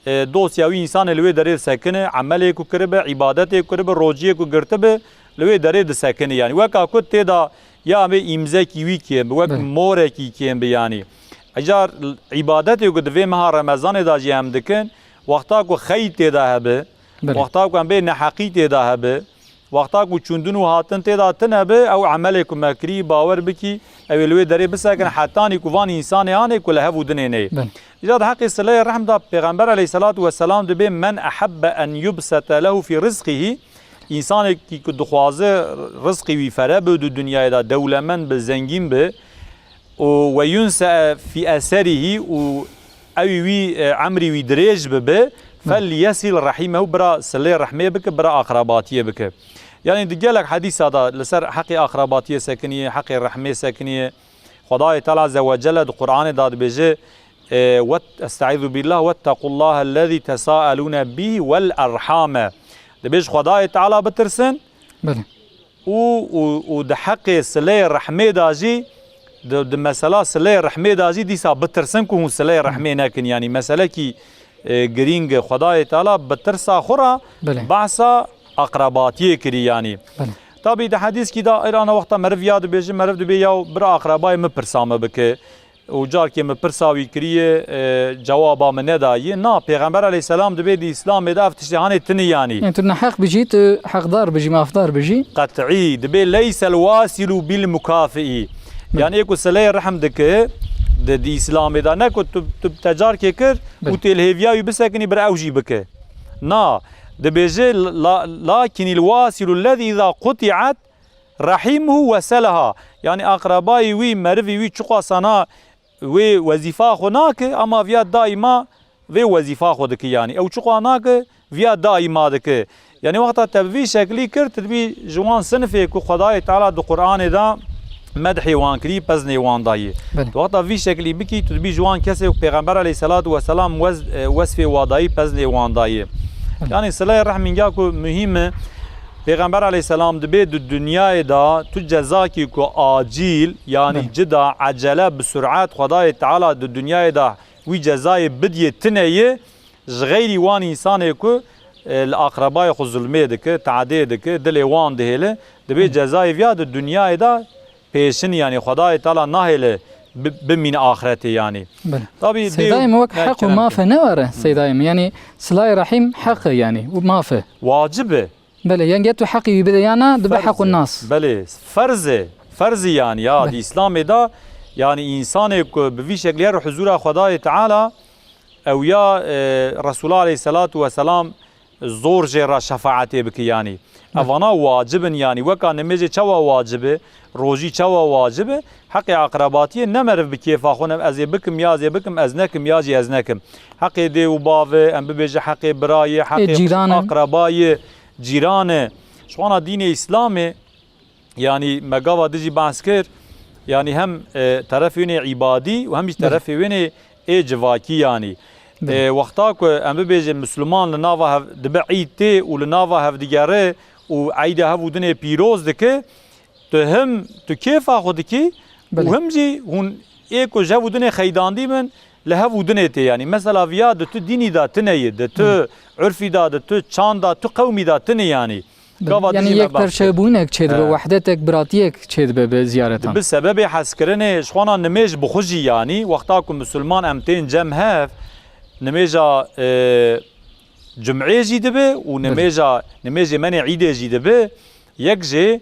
e, dosya wî însanê li wê derê disekine, emelê ku kiribe, îbadetê ku kiribe, rociyê ku girtibe, li wê derê disekine. Yanî weka ku tê de ya em bê îmzekî wî kêm bi, wek Belê. morekî kêm bi yanî. Ecar îbadetê ku di vê meha Remezanê de jî em dikin, wexta ku xeyî tê de hebe, Belê. wexta ku em bê neheqî tê de hebe, wexta ku çûndin û hatin tê de tine be, ew emelê ku me kirî, bawer bikî, ew ê li wê derê bisekin, hetanî ku van însanê anê ku li hev û dinê neyê. Belê. Îca di heqê sileyê rehm de Pêxember aleyhisselatu vesselam dibê, "Men ehebbe en yubsete lehu fî rizqihi", Însanekî ku dixwaze rizqî wî fere be di dinyayê de, dewlemend be, zengîn be, û "we yunse fî eserîhî", û ewî wî, e, emrî wî dirêj bibe, "fel yesil rahimehu", bira silê rehmê bike, bira aqrabatiyê bike. Yanî di gelek hedîsa de li ser heqê aqrabatiyê sekiniye, heqê rehmê sekiniye. Xwedayê Teala Azze ve Celle di Qur'anê de dibêje, e, wet-, "Estaizu billah, vettequllaha ellezî tesaelûne bî vel erhame." Dibê ji Xwedayê Teala bitirsin Belê. û, û, û di heqê sileyê rehmê de jî, di, di mesela sileyê rehmê de jî dîsa bitirsin ku hûn sileyê rehmê nekin. Yanî meselekî, e, girîng e. Xwedayê Teala bi tirsa xwe re Belê. behsa aqrabatiyê kirî yanî. Belê. Tabî di hedîskî de, îrana wexta meriv ya dibêje, meriv dibê, "Yaw bira aqrabayê min pirsa min bike." û carkê min pirsa wî kiriye, e, cewaba min nedaye. Na, Pêxember aleyhisselam dibê di Îslamê de ev tiştê hanê tini yanî. Yani tu neheq bijî, tu heqdar bijî, mafdar bijî. Qet'î. Dibê leysel wasilu bil mukafi'i. Belê. Yani ê ku sileyê rehm dike, di, di Îslamê de ne ku tu, tu te carkê kir Belê. û tê li hêviya wî bisekinî, bir ew jî bike. Na, dibêje la, lakinil wasilu lezî îza quti'at rahimuhu weseleha. Yani aqrabayî wî, merivî wî çiqasana wê wezîfa xwe nake, ama viya daîma vê wezîfa xwe dike yanî. Ew çiqa nake, viya daîma dike. Yani wexta te bi vî şeklî kir, tu dibî ji wan sinifê ku Xwedayê Teala di Qur'anê de medhê wan kirî, peznê wan dayî. Belê. Tu wexta vî şeklî bikî, tu dibî ji wan kesê ku Pêxember aleyhisselatu vesselam wez-, e, wesfê wa dayî, peznê wan dayî. Belê. Yani sileyê rehmî ya ku muhîm e, Pêxember aleyhisselam dibê di dinyayê de tu cezakî ku acîl, yani Belê. cida, ecele, bi sur'et Xwedayê Teala di dinyayê de wî cezayê bidiyê tine ye, ji xeyrî wan însanê ku, e, li aqrebayê xwe zulmê dike, teadê dike, dilê wan dihêle, dibê Belê. cezayê viya di dinyayê de pêşin, yani Xwedayê Teala nahêle bi-, bimîne axretê yani. Belê. Tabî Seydayê dê-, min wek heq û kerem mafe ke. ne were, Seydayê min. Yani silay rahîm heq e yani, û mafe. Wacib e. Belê, yani ya tu heqî wî bide ya na, dibe Ferz heq û e. nas. Belê, ferz e. Ferz e yani ya, Belê. di Îslamê de, yani însanê ku bi vî şeklî her huzûra Xwedayê Teala, ew ya, e, Resulullah aleyhisselatu vesselam zor jê re şefaetê bike yani. Belê. Evana wacib in yani. Weka nimêjê çawa wacib e, rojî çawa wacib e, heqê aqrebatiyê ne meriv bi kêfa xwe ne, ez ê bikim ya ez ê bikim, ez nekim ya jî ez nekim. Heqê dê û bav e, em bibêje heqê birayê, Ê heqê cîran e. aqrebayê, cîran e. Ji wana dînê Îslamê, yanî me gava dijî behs kir, yanî hem, e, terefê wênê îbadî û hem jî Belê. terefê wênê ê civakî yanî. Belê. E, wexta ku em bibêjin Misliman li nava hev dibe îd tê û li nava hev digere û eyda hev û dinê pîroz dike, tu him tu kêfa xwe dikî û Belê. him jî hûn ê ku ji hev û dinê xeydandî bin, li hev û dinê tê yanî. Mesela viya di tu dînî de tine ye, di tu Belê. urfî de, di tu çand de, tu qewmî de tine yanî. Belê. Gava Yani dijî me yek behs kir. perçebûnek çêdibe, He. wehdetek, biratiyek çêdibe bi ziyaretan. Dibe sebebê hezkirinê, ji xwana nimêj bi xwe jî yanî, wexta ku misilman em tên cem hev, nimêja, e, cum'ê jî dibe û Belê. nimêja, nimêjê me nê îdê jî dibe, yek jê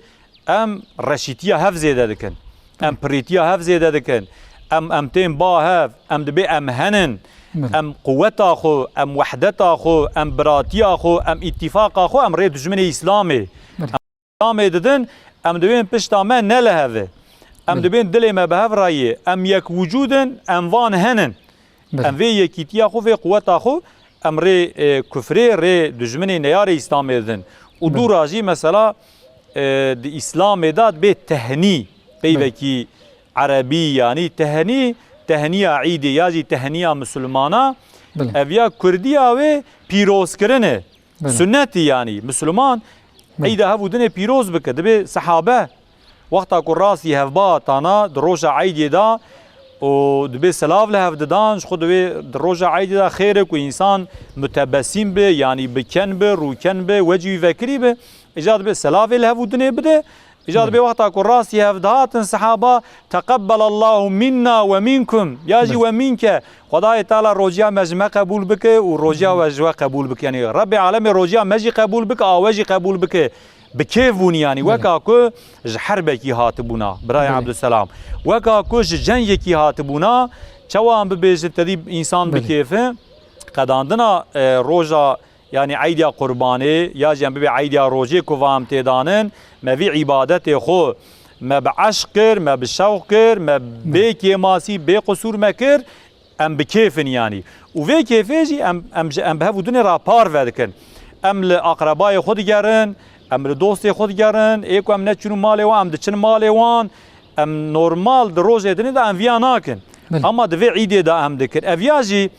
em reşîtiya hev zêde dikin. Em pirîtiya hev zêde dikin. Em, em tên ba hev, em dibê em henin. Belê. Em quweta xwe, em wehdeta xwe, em biratiya xwe, em îtîfaqa xwe, em rê dijminê Îslamê. Belê. Îslamê didin, em dibên pişta me ne li hev e. Em Belê. dibên dilê me bi hev re ye. Em yek wicûd in, em van henin. Belê. Em vê yekîtiya xwe, vê quweta xwe, em rê, e, kufrê, rê dijminê neyarê Îslamê didin. Û Belê. dûra jî mesela, e, di Îslamê de dibê tehnî, peyvekî Belê. erebî, yanî tehnî, tehniya îdê ya jî tehniya misilmana, Belê. ev ya kurdiya wê pîrozkirin e. Belê. Sunnetî yanî. Misilman Belê. îda hev û dinê pîroz bike. Dibê sehabe wexta ku rastî hevba tana di roja eydê de û dibê silav li hev didan, ji xwe divê di roja eydê de xêr e ku însan mutebessîm be, yanî bi ken be, rûken be, wecî wî vekirî be. Îca dibê silavê li hev û dinê bide. Îca dibê wexta ku rastî hev dihatin sehaba, "Teqebbelallahu minna ve minkum." Ya jî Belê. "Ve minke." Xwedayê Teala rojiya me ji me qebûl bike û rojiya we ji we qebûl bike. Yanî Rebbê Alemê rojiya me jî qebûl bike, a we jî qebûl bike. Bi kêf bûn yanî. Belê. Weka ku ji herbekî hatibûna, birayê Belê. Ebdulselam. Weka ku ji cengekî hatibûna, çawa em bibêjin, tedî însan Belê. bikêfe, qedandina, e, roja, yanî eydiya qurbanê, ya jî em bibê eydiya rojê ku va em têdanin, me vî îbadetê xwe, me bi eşq kir, me bi şewq kir, me bê kêmasî, bê qisûr me kir, em bi kêf in yanî. Û vê kêfê jî em, em ji, em bi hev û dinê re parve dikin. Em li aqrebayê xwe digerin, em li dostê xwe digerin, ê ku em neçûn malê wan, em diçin malê wan. Em normal di rojê dinê de em viya nakin. Belê. Ama di vê îdê de em dikin. Ev ya jî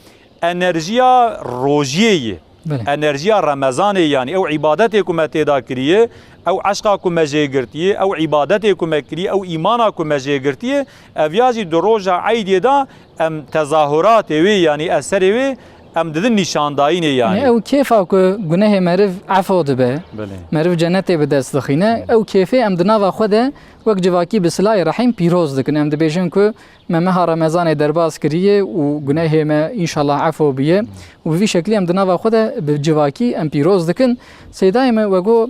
enerjiya rojiyê ye. Belê. Enerjiya Remezanê, yanî ew îbadetê ku me tê de kiriye, ew eşqa ku me jê girtiye, ew îbadetê ku me kiriye, ew îmana ku me jê girtiye, ev ya jî di roja eydê de em tezahuratê wê, yanî eserê wê em didin nîşandayînê yanî. Yanî ew kêfa ku gunehê meriv efo dibe, Belê. meriv cenetê bi dest dixîne, ew kêfê em di nava xwe de wek civakî bi silayê rehîm pîroz dikin. Em dibêjin ku me meha Remezanê derbas kiriye û gunehê me înşallah efo biye û bi vî şeklî em di nava xwe de bi civakî em pîroz dikin. Seydayê me we got,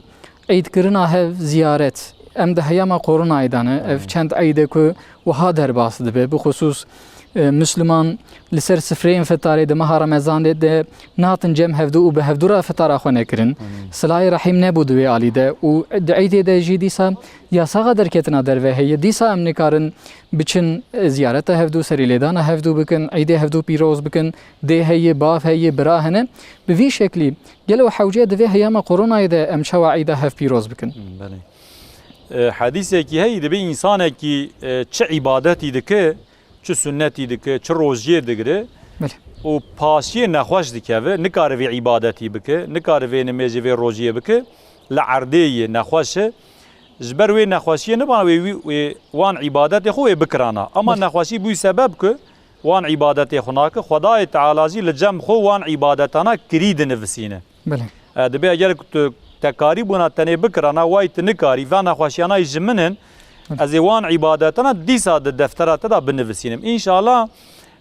Eydkirina hev, ziyaret. Em di heyama koronayê de ne. Ev çend eyd e ku wiha derbas dibe. Bi xusûs, e, Misliman li ser sifreyên fitarê di meha Remezanê de natin cem hevdû û bi hevdû re fitara xwe nekirin. Silayê rehîm nebû di wê alî de û di eydê de jî dîsa yasaxa derketina derve heye. Dîsa em nikarin biçin, e, ziyareta hevdû, serîlêdana hevdû bikin, eydê hevdû pîroz bikin, dê heye, bav heye, bira hene. Bi vî şeklî Gelo hewce di vê heyama koronayê de em çawa eyda hev pîroz bikin? Hmm, belê. E, hedîsekî heyî, dibê însanekî, e, çi îbadetî dike, çi sunnetî dike, çi rojiyê digire Belê. û paşiyê nexweş dikeve, nikare vê îbadetî bike, nikare vê nimêjê, vê rojiyê bike, li erdê yê nexweş e. Ji ber wê nexweşiyê nibana wê wî, wê wan îbadetê xwe wê bikirana. Ama Belê. nexweşî bûyî sebeb ku wan îbadetê xwe nake, Xwedayê Teala jî li cem xwe wan îbadetana kirî dinivisîne. Belê. E, dibê eger ku tu te karî bûna tenê bikirana, way tu nikarî, va nexweşiyana yî ji min in, Belê. ez ê wan îbadetana dîsa di deftera te de binivisînim. Înşallah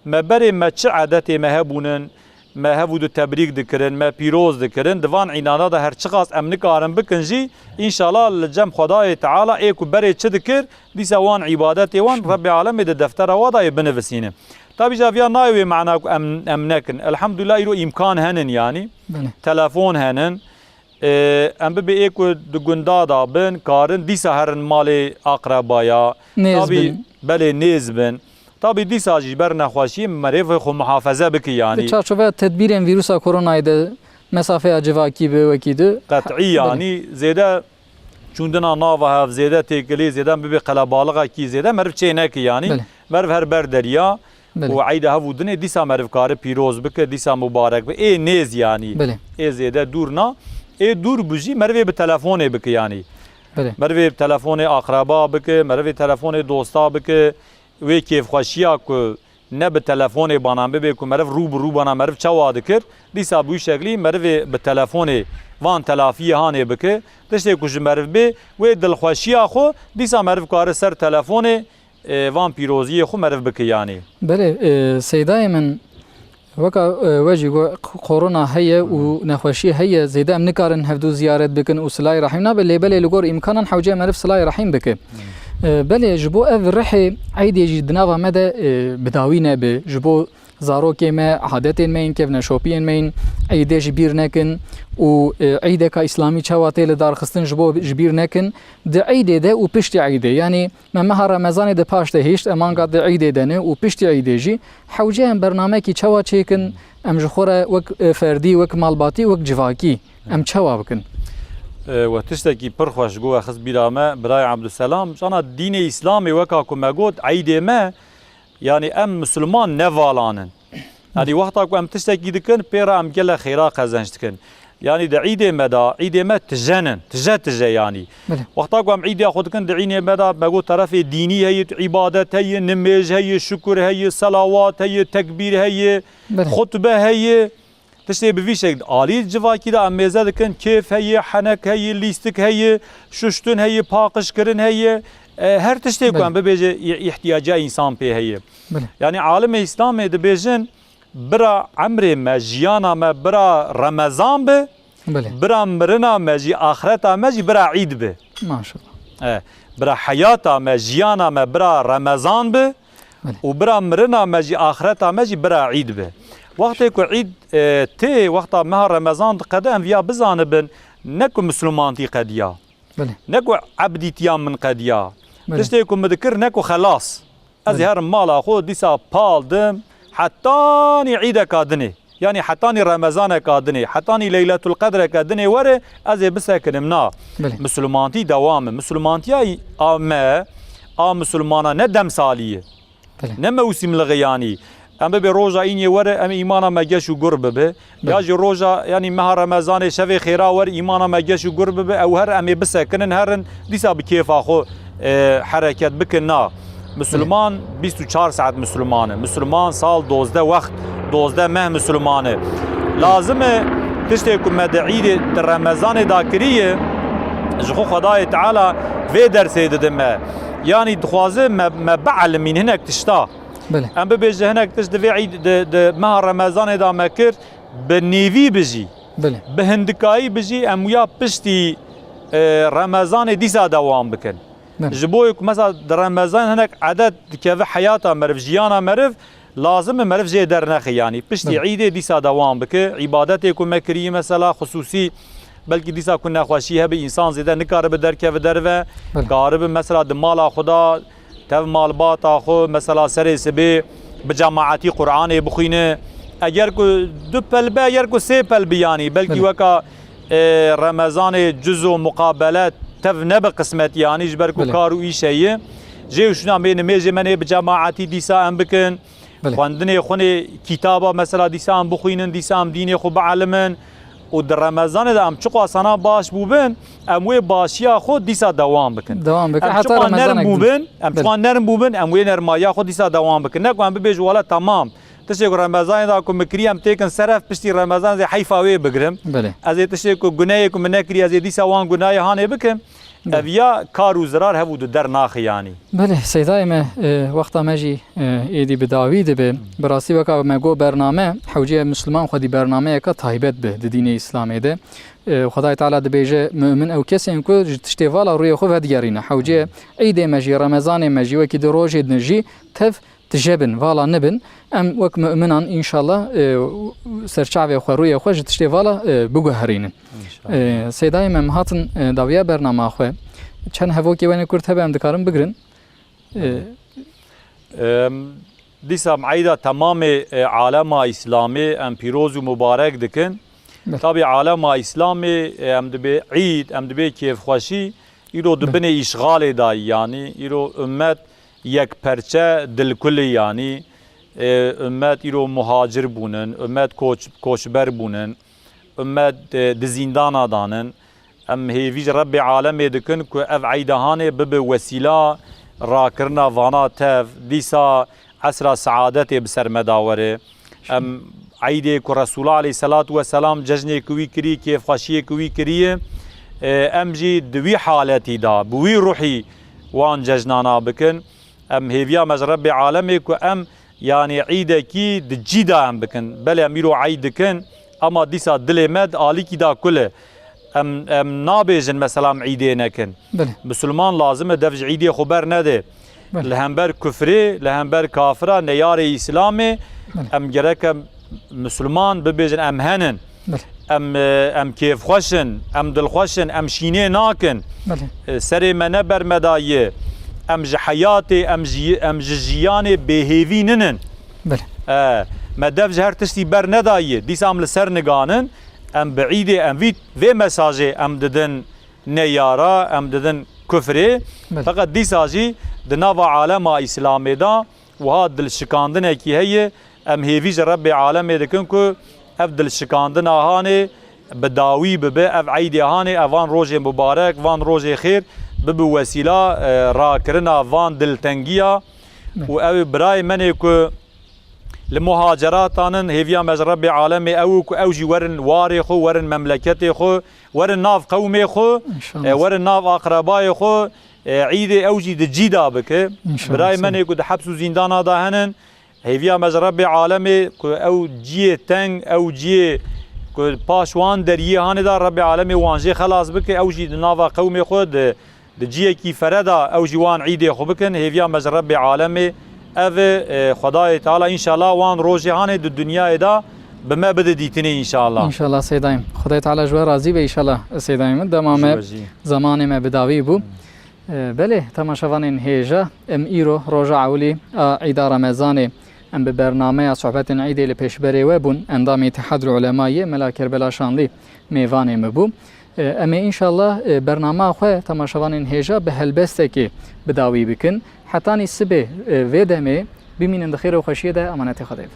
me berê me çi edetê me hebûnin, me hev û du tebrîk dikirin, me pîroz dikirin, di van îdana de her çiqas em nikarin bikin jî, înşallah li cem Xwedayê Teala ê ku berê çi dikir, dîsa wan îbadetê wan Rebbê Alemê di deftera wa de yê binivisîne. Tabî jî ev ya nayê wê mana ku em, em nekin. Elhamdulillah îro îmkan henin yanî. Belê. Telefon henin. Ê, em bibê ê ku di gunda da bin, karin dîsa herin malê aqrebaya. Nêz Tabî, bin. belê nêz bin. Tabî dîsa jî ji ber nexweşiyê merêv xwe muhafaze bike yanî. Di çarçoveya tedbîrên vîrusa koronayê de mesafeya civakî bi wekî di. Qet'î Belê. yanî zêde çûndina nava hev, zêde têkilî, zêde em bibê qelebalixekî zêde meriv çê neke yanî. Belê. Meriv her ber deriya Belê. û eyda hev û dinê dîsa meriv kare pîroz bike, dîsa mubarek be. Ê nêz yanî. Belê. Ê zêde dûr na. Ê dûr bû jî merivê bi telefonê bike yanî. Belê. Merivê bi telefonê aqreba bike, merivê telefonê dosta bike. Wê kêfxweşiya ku ne bi telefonê bana bibê ku meriv rû bi rû bana meriv çawa dikir, dîsa bi wî şeklî merivê bi telefonê van telafiyê hanê bike. Tiştê ku ji meriv bê, wê dilxweşiya xwe dîsa meriv kare ser telefonê, e, van pîroziyê xwe meriv bike yanî. Belê, e, Seydayê min, weka, e, we jî got, k-, korona heye û nexweşî heye, zêde em nikarin hevdû ziyaret bikin û silayê rehîm nabe, lê belê li gor îmkanan hewce meriv silayê rehîm bike. E, belê ji bo ev rihê eydê jî di nava me de, e, bi dawî nebe, ji bo zarokê me, adetên me yên kevneşopiyên me yên eydê ji bîr nekin û, e, eydeka îslamî çawa tê lidarxistin ji bo ji bîr nekin. Di eydê de û piştî eydê, yanî me meha Remezanê di paş de hişt, em anga di eydê de ne û piştî eydê jî hewce em bernamekî çawa çêkin, em ji xwe re wek, e, ferdî, wek malbatî, wek civakî em çawa bikin? E, we tiştekî pir xweş got, we xist bîra me, birayê Ebdulselam. Çana dînê Îslamê weka ku me got, eydê me, Yanî em Misliman ne valan in. Yanî wexta ku em tiştekî dikin, pê re em gelek xêra qezenc dikin. Yanî di îdê me de, îdê me tije nin, tije tije yanî. Belê. Wexta ku em îdê xwe dikin, di îdê me de me got terefê dînî heye, îbadet heye, nimêj heye, şukur heye, selawat heye, tekbîr heye, Belê. xutbe heye. Tiştê bi vî şekil alî civakî de em mêze dikin, kêf heye, henek heye, lîstik heye, şuştin heye, paqijkirin heye. E, her tiştê ku Belê. em bibêje î-, îhtiyaca însan pê heye. Belê. Yanî alimê Îslamê dibêjin, bira emrê me, jiyana me, bira Remezan bi, Belê. bira mirina me jî, axireta me jî bira Îd bi. Maşallah. E, bira heyata me, jiyana me, bira Remezan bi Belê. û bira mirina me jî, axireta me jî bira Îd bi. Wextê ku Îd, e, tê, wexta meha Remezan diqede, em viya bizanibin, ne ku Misilmantî qediya. Belê. Ne ku ebdîtiya min qediya. Belê. Tiştê ku min dikir, ne ku xelas. Ez ê Belê. herim mala xwe, dîsa pal dim, hetanî îdeka dinê. Yanî hetanî Remezaneka dinê, hetanî Leyletul Qedreke dinê were, ez ê bisekinim. Na. Belê. Misilmantî dewam e. Misilmantiya a me, a misilmana ne demsalî ye. Belê. Ne mewsîmlixê yanî. Em bibê roja îniyê were, em îmana me geş û gur bibe. Belê. Ya jî roja, yanî meha Remezanê şevê xêra wer, îmana me geş û gur bibe, ew her em ê bisekinin, herin, dîsa bi kêfa xwe, e, hereket bikin. Na. Misilman Belê. bîst û çar saet misilman e. Misilman sal dozdeh wext, dozdeh meh misilman e. Lazim e tiştê ku me di îdê, di Remezanê da kiriye, ji xwe Xwedayê Teala vê dersê dide me. Yanî dixwaze me, me bielimîn hinek tişta. Belê. Em bibêje hinek tişt di vê îd, di, di meha Remezanê de me kir, bi nêvî bijî, Belê. bi hindikayî bijî, em wiya piştî, e, Remezanê dîsa dewam bikin. Belê. Ji bo ku mesela di Remezan hinek edet dikeve heyata meriv, jiyana meriv, lazim e meriv jê dernexe yanî. Piştî Belê. îdê dîsa dewam bike. Îbadetê ku me kirî mesela xusûsî, belkî dîsa ku nexweşî hebe, însan zêde nikaribe derkeve derve, Belê. karibe mesela di mala xwe de, tev malbata xwe, mesela serê sibê bi cemaetî Qur'anê bixwîne. Eger ku du pel be, eger ku sê pel bi yanî, belkî Belê. weka, e, Remezanê cuz û muqabele tev nebe qismet yanî, ji ber ku Belê. kar û îş heye. Jê û şuna mê nimêjê me nê bi cemaetî dîsa em bikin. Belê. Xwendinê xwe nê kitaba mesela dîsa em bixwînin, dîsa em dînê xwe bielimin. Û di Remezanê de em çiqasana baş bûbin, em wê başiya xwe dîsa dewam bikin. Dewam bikin. Em Heta çiqa nerm Remezanê bûbin, em Belê. çiqa nerm bûbin, em wê nermayiya xwe dîsa dewam bikin. Ne ku em bibêjin, wele temam. Tiştê ku Remezanê da ku min kirî, em têkin ser hev, piştî Remezanê zê heyfa wê bigirim. Belê. Ez ê tiştê ku guneyê ku min nekirî, ez ê dîsa wan gunayê hanê bikim. Belê. Ev ya kar û zirar hev û du dernaxe yanî. Belê, Seydayê me, e, wexta me jî, e, êdî bi dawî dibe. Bi rastî weka me got bername, hewce ye Misliman xwedî bernameyeke taybet be di dînê Îslamê de. E, Xwedayê Teala dibêje, mu'min ew kes in ku ji tiştê vala rûyê xwe vedigerîne. Hewce ye îdê me jî, Remezanê me jî, wekî di rojê din jî tev tije bin, vala nebin. Em wek mu'minan înşallah, e, serçavê xwe, rûyê xwe ji tiştê vala, e, biguherînin. Înşallah. E, Seydayê me, em hatin, e, dawiya bernama xwe. Çend hevokê wenê kurt hebe em dikarin bigirin. E, Em, dîsa em eyda temamê, e, alema Îslamê em pîroz û mubarek dikin. Belê. Tabî alema Îslamê, e, em dibê îd, em dibê kêfxweşî, îro di Belê. binê îşxalê dayî yanî, îro ummet yekperçe dilkulî yanî, e, ummet îro muhacir bûnin, ummet koç-, koçber bûnin. Ummet, e, di zîndana danin. Em hêvî ji Rebbê alemê dikin ku ev eyda hanê bibe wesîla rakirina vana tev, dîsa esra seadetê bi ser me da were. Em eydê ku Resûla aleyhisselatu vesselam cejnê ku wî kirî, kêfxweşiyê ku wî kiriye, e, em jî di wî haletî da, bi wî ruhî wan cejnana bikin. Em hêviya me ji Rebbê alemê ku em Yanî îdekî di cî de em bikin. Belê em îro eyd dikin, ema dîsa dilê me di alîkî de kul e. Em, em nabêjin mesela em îdê nekin. Belê. Misilman lazim e dev ji îdê xwe bernede. Belê. Li hember kufrê, li hember kafira, neyarê Îslamê, Belê. em gerek em misilman bibêjin em henin. Belê. Em, e, em kêfxweş in, em dilxweş in, em şînê nakin. Belê. E, serê me ne ber me daye. Em ji heyatê, em ji, em ji jiyanê bêhêvî ninin. Belê. E, me dev ji her tiştî ber nedaye. Dîsa em li ser niganin. Em bi îdê, em vî, vê mesajê em didin neyara, em didin kufrê. Belê. Feqet dîsa jî di nava alema Îslamê de Wiha dilşikandinekî heye, em hêvî ji Rebbê Alemê dikin ku ev dilşikandina hanê bi dawî bibe, ev eydê hanê, ev van rojên mubarek, van rojê xêr bibe wesîla, e, rakirina van diltengiya. Û ew birayê me nê ku li muhaceratan in, hêviya me ji Rebbê Alemê ew û ku ew jî werin warê xwe, werin memleketê xwe, werin nav qewmê xwe, e, werin nav aqrebayê xwe, e, îdê ew jî di cî de bike. Birayê me nê ku di heps û zîndana de henin, hêviya me ji Rebbê Alemê ku ew ciyê teng, ew ciyê ku paş wan deriyê hanê de Rebbê Alemê wan jê xelas bike, ew jî di nava qewmê xwe di, di ciyekî fere de ew jî wan îdê xwe bikin. Hêviya me ji Rebbê Alemê ev e, e, Xwedayê Teala înşallah wan rojê hanê di dinyayê de bi me bide dîtinê înşallah. Înşallah Seydayim. Xwedayê Teala ji we razî be înşallah Seydayim. Dema me, zemanê me bi dawî bû. E, belê, temaşevanên hêja, em îro roja ewilî a Îda Remezanê, em bi bernameya sohbetên Îdê li pêşberê we bûn, endamê Îtîhadul Ulemayê, Mela Kerbela Şanlî mêvanê me bû. E, em ê înşallah, e, bernama xwe temaşevanên hêja bi helbestekê bi dawî bikin. Hetanî sibê, e, vê demê bimînin di xêr û xweşiyê de, emanetê Xwedê.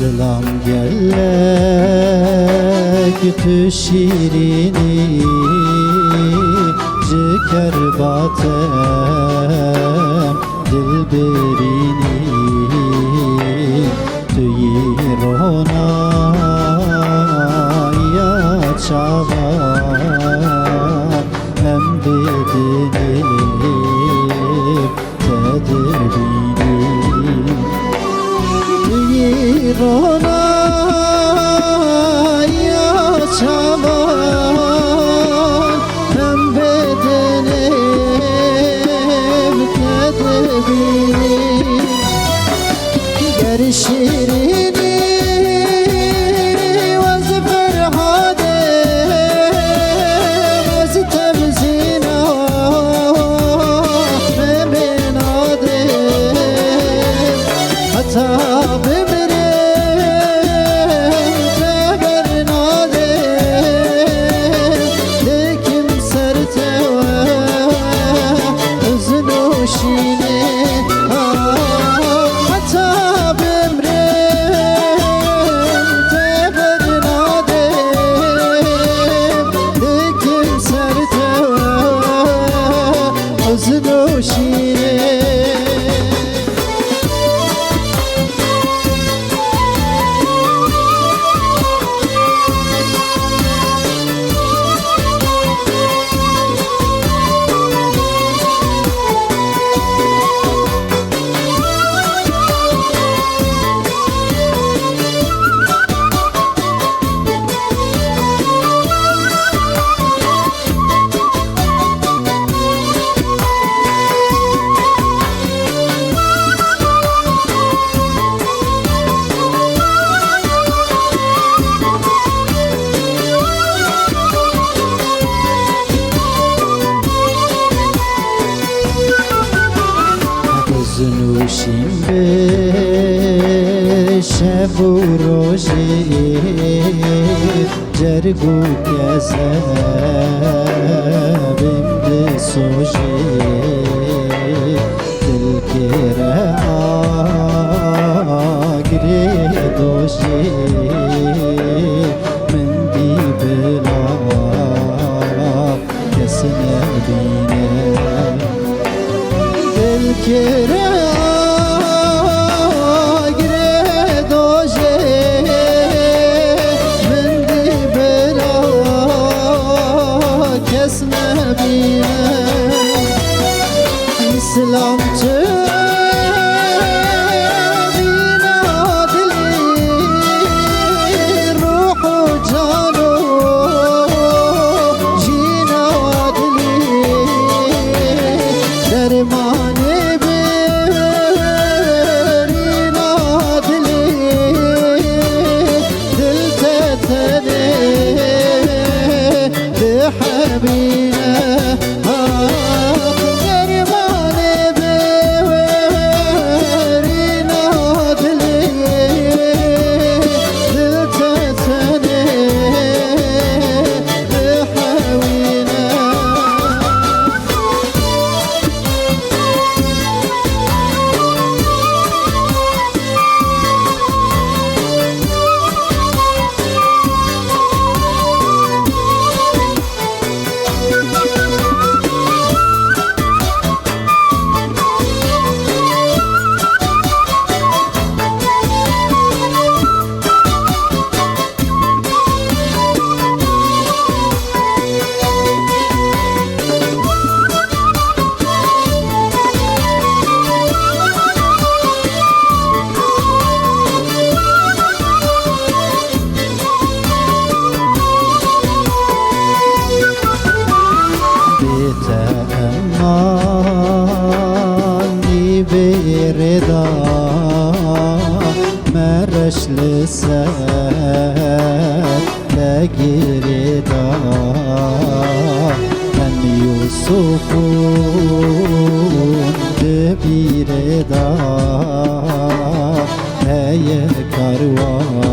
Silam gelek tu şîrînî, ji kerbatem dilbirînî, tu yî ronaya çavan em bidinê. Te dibînî. Tu yî ronaya çavan em bê dinê te dibînî. Ger şîrînî wez Ferhadê, wez Temzîna, me bê nadê. Heta bimirim te bernadê. Dikim ser te we hizn û şînê. Heta bimrim te bernadê. Dikim ser te we hizn û şînê. Hizn û şîn bi şev û rojê, cerg û kezebên bi sojê. Dilkê re agirê dojê, min dî bila kes nebîne. Kire agre doje min di bela kes nebîne. Îslam çi bîna dilî, ruh û can û jîna dilî, dermanê birîna dilî, dil te tenê dihemîne. Dermanê birîna dilê, dil te tenê dihewîne. Bê te emanî bê rêda, me reş li ser te girêda. Em Yûsufûn di bîrê da, heye karwan.